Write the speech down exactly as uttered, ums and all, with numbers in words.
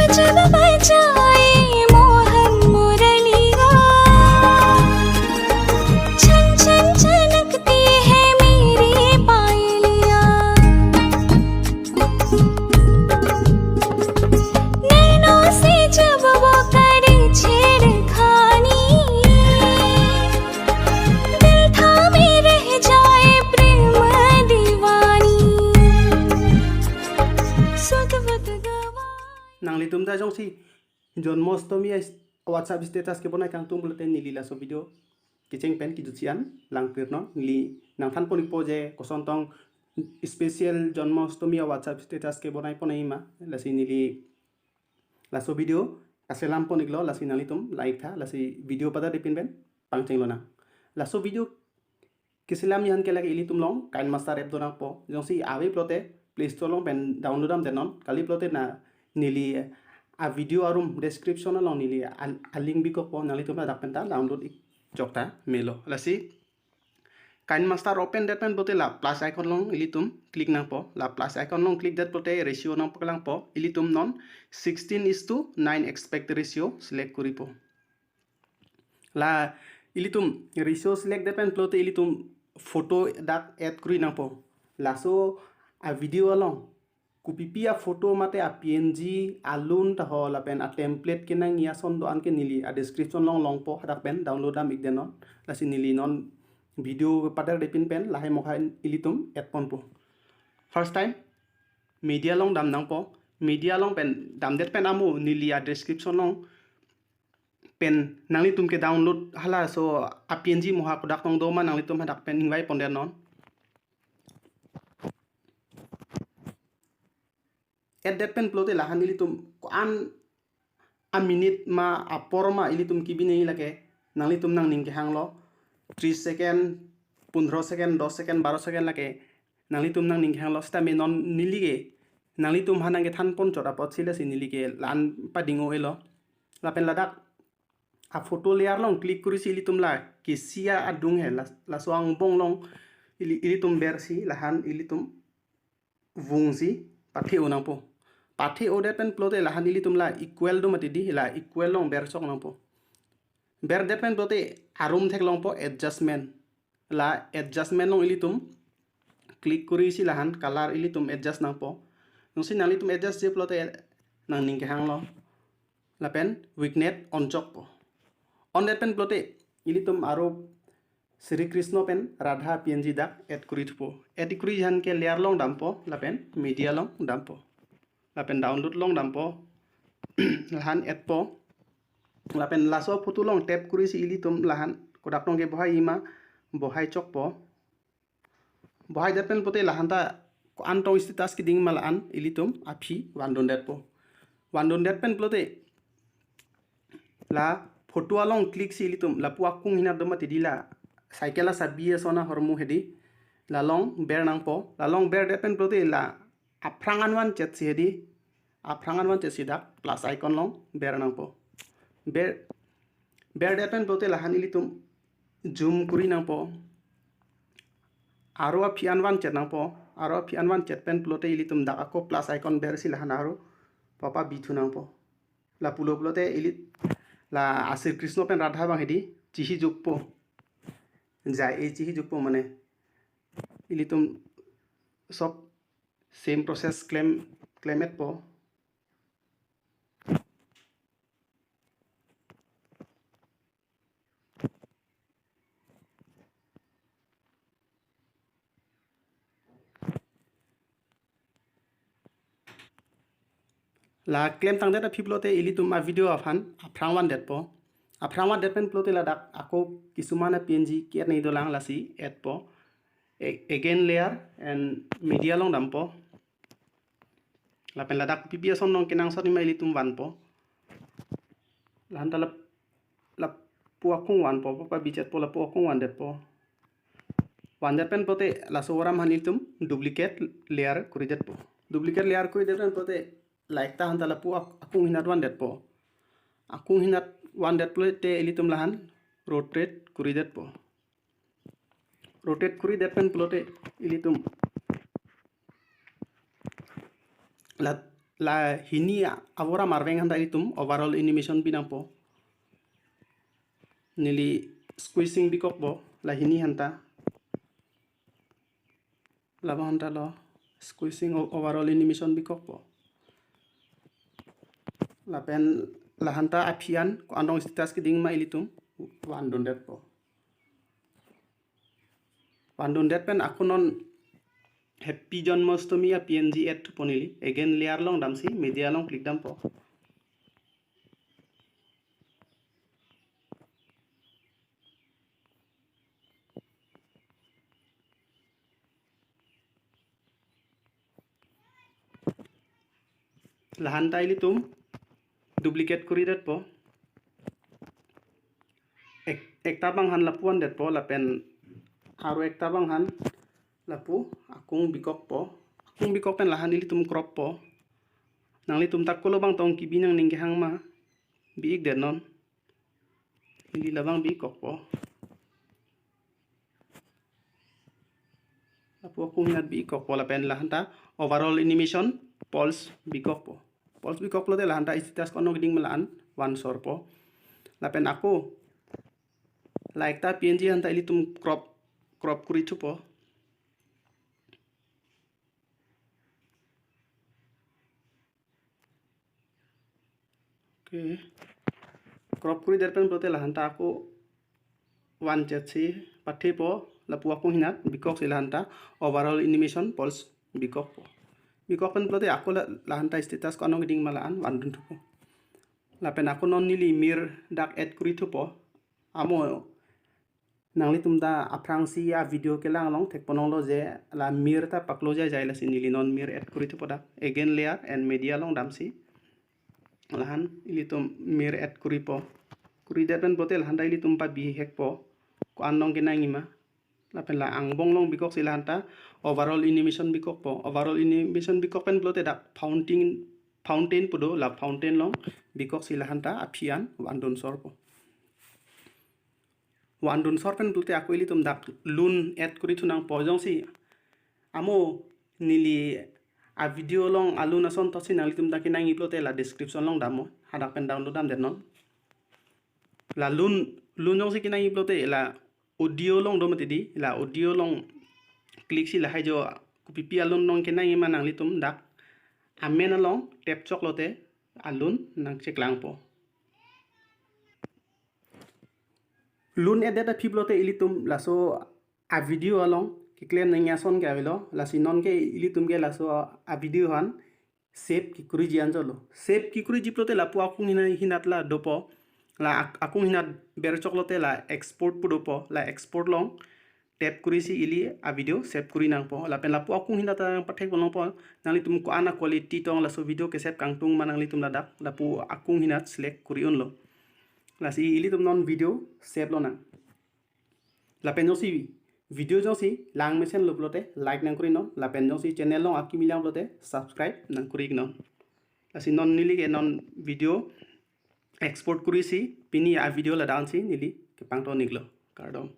जब बजाए मोहन मुरलिया, छन छन छनकती है मेरी पायलिया। नैनों से जब वो करे छेड़खानी, दिल थामे रह जाए प्रेम दीवानी। सुध बुध गवा Nanglitum ta jongsi Janmashtami a WhatsApp status kebonai kangtung pulote neli laso video kecheng pen kejutsi an langpirnon. Neli nangthan pon-ikpo je koson tong special Janmashtami a WhatsApp status kebonai pon-ai ma. Lasi neli laso video kaselam pon-iklo, lasi nanglitum la-ik tha, lasi video pada depin pen pangcheng lonang. Laso video keselam an ke lake ilitum along KineMaster app do nangpo. Jongsi ave pulote Play Store along pen download damdetnon. Kali pulote na neli a video arum description along neli a, a link bikokpo, nanglitum ladak pen ta download-ik chok ta melo. Lasi KineMaster open det pen pulote la plus icon along ilitum click nangpo. La plus icon along click det pulote ratio nangpaklangpo. Ilitum non sixteen is to nine aspect ratio select koripo. La ilitum ratio select det pen pulote ilitum photo dak add kori nangpo. Laso a video along kopipi a photo mate a P N G, a lun taho lapen a template kenangji ason do-an ke neli a description along longpo, hadak pen download dam-ikdetnon. Lasi neli non video pada depin pen lahai mokha ilitum add ponpo. First time media along dam nangpo. Media along pen damdet pen amo neli a description along pen nanglitum ke download halaso a P N G moha kodak tong do ma nanglitum hadak pen ingvai pondetnon. Add det pen pulote lahan ilitum ko-an a minute ma apor ma ilitum kebi nangji lake nanglitum nangning kehanglo. Tris second, pundro second, dos second, baro second lake nanglitum nangning kehanglo. Sitame non neli ke nanglitum aphan nangkethan pon chot apotsi lasi neli ke la-an pading o-elo. Lapen ladak a photo layer along click korisi ilitum la kisi adung he la, laso angbong along ili, ilitum bersi lahan ilitum vungsi pathe-o nangpo. Pathe-o det pen pulote lahan ilitum la equal do mati di, la equal along ber sok nangpo. Ber det pen pulote arum theklongpo adjustment. La adjustment along ilitum click korisi lahan color ilitum adjust nangpo. Jongsi nanglitum adjust-ji pulote nangning kehanglo. Lapen vignette on chokpo. On det pen pulote ilitum aro Sri Krishna pen Radha P N G dak add kori thupo. Add koriji aphan ke layer along dampo lapen media along dampo. Lapen download along dampo. Lahan add po. Lapen laso photo along tap korisi ilitum lahan kodak tong ke bohaiji ma bohai chokpo. Bohai det pen pulote lahan ta ko-an tong status keding ma la-an ilitum aphi vandun detpo. Vandun det pen pulote la photo along click si ilitum lapu akung hinat do mati di, la cycle asabi ason ahormu hedi. La along ber nangpo. La along ber det pen pulote la aphrang an vanchetsi hedi. Aphrang an vanchetsi dak plus icon along ber nangpo. Ber, ber det pen pulote lahan ilitum zoom kori nangpo. Aro aphi an vanchet nangpo. Aro aphi an vanchet pen pulote ilitum dak ako plus icon bersi lahan aro papa bithu nangpo. Lapulo pulote ili la a Sri Krishna pen Radha abang hedi chihijukpo. Jai e chihijukpo mane. Ilitum sob same process klem, klem-etpo. La klem tangdet aphi pulote ilitum a video aphan aphrang van detpo. Aphrang van det pen pulote ladak ako kisuman a P N G ke-add nangji dolang, lasi add po. A-, again layer and media along dampo. Lapen ladak P P S on nong kenangsot nima ilitum vanpo. Lahan ta lap, lapu akung vanpo, papa bichetpo lapu akung van detpo. Van det pen pulote laso aram aphan ilitum duplicate layer kori detpo. Duplicate layer kori det pen pulote la ekta han ta lapu ak-, akung hinat van detpo. Akung hinat van det pulote ilitum lahan rotate kori detpo. Rotate kori det pen pulote ilitum la la hini a-, avor amarveng aphan ta ilitum overall animation bi nangpo. Neli squeezing bikokpo, la hini aphan ta. Labang aphan ta lo squeezing o-, overall animation bikokpo. Lapen la aphan ta aphi an ko-an tong status keding ma ilitum vandundetpo. Vandundet pen ako non Happy Janmashtami a-P N G add thupo neli. Again layer along damsi media along click dampo. La aphan ta ilitum duplicate kuridetpo. Ek, ekta bang aphan lapu vandetpo, lapen aro ekta bang aphan lapu akung bikokpo. Akung bikok pen la aphan ilitum croppo. Nanglitum ta kolo bang tong kebi nangning kehang ma, bi-ikdet non. Neli labang bikokpo. Lapu akung hinat bikokpo lapen la aphan ta overall animation pause bikokpo. Pause bikok pulote la aphan ta status ko-an keding ma la-an vansorpo. Lapen ako la ekta P N G aphan ta ilitum crop, crop kuri thupo. Okay. Crop kuridet pen pulote la aphan ta ako vanchetsi pathepo, lapu akung hinat bikoksi la aphan ta overall animation pause bikokpo. Bikok pen pulote ako la, la aphan ta status ko-an keding ma la-an vandun thupo. Lapen ako non neli mir dak add kuri thupo. Amo nanglitum ta aphrangsi a-video kelang along thekponlonglo je la mir ta paklo jaijai, lasi neli non mir add kuri thupo dak. Again layer and media along damsi la aphan ilitum mir add kuripo. Kuridet pen pulote la aphan ta ilitum pabihekpo, ko-an along kenangji ma. Lapen la angbong along bikoksi la aphan ta overall animation bikokpo. Overall animation bikok pen pulote dak fountain, fountain pu do, la fountain along bikoksi la aphan ta aphi an vandunsorpo. Vandunsor pen pulote ako ilitum dak lun add kuri thu nangpo. Jongsi amo neli a-video along alun ason tosi nanglitum ta kenangji pulote la description along damnon, hadak pen download damdet non. La lun, lun jongsi kenangji pulote la audio along do mati di, la audio along click si lahai jo kopipi alun along kenangji ma nanglitum dak amen along tap choklote alun nangcheklangpo. Lun add-det aphi pulote ilitum laso a-video along keklem nangji ason ke avelo, lasi non ke ilitum ke laso a-video aphan save kekuriji anjolo. Save kekuriji pulote lapu akung hina-, hinat la dopo. La ak-, akung hinat ber choklote la export pu dopo. La export along tap kurisi ili a-video save kuri nangpo. Lapen lapu akung hinat ta nangpathekponlongpo. Nanglitum ko-an a-quality tong laso video ke-save kangtung ma nanglitum ladak, lapu akung hinat select kuri unlo. Lasi ilitum non video save lonang. Lapen jongsi video jongsi lang mesenlo pulote like nangkurinon. Lapen jongsi channel along akimi lang pulote subscribe nangkurinon. Lasi non neli ke non video export kurisi pini a-video ladak-ansi neli kepangton-iklo. Kardom.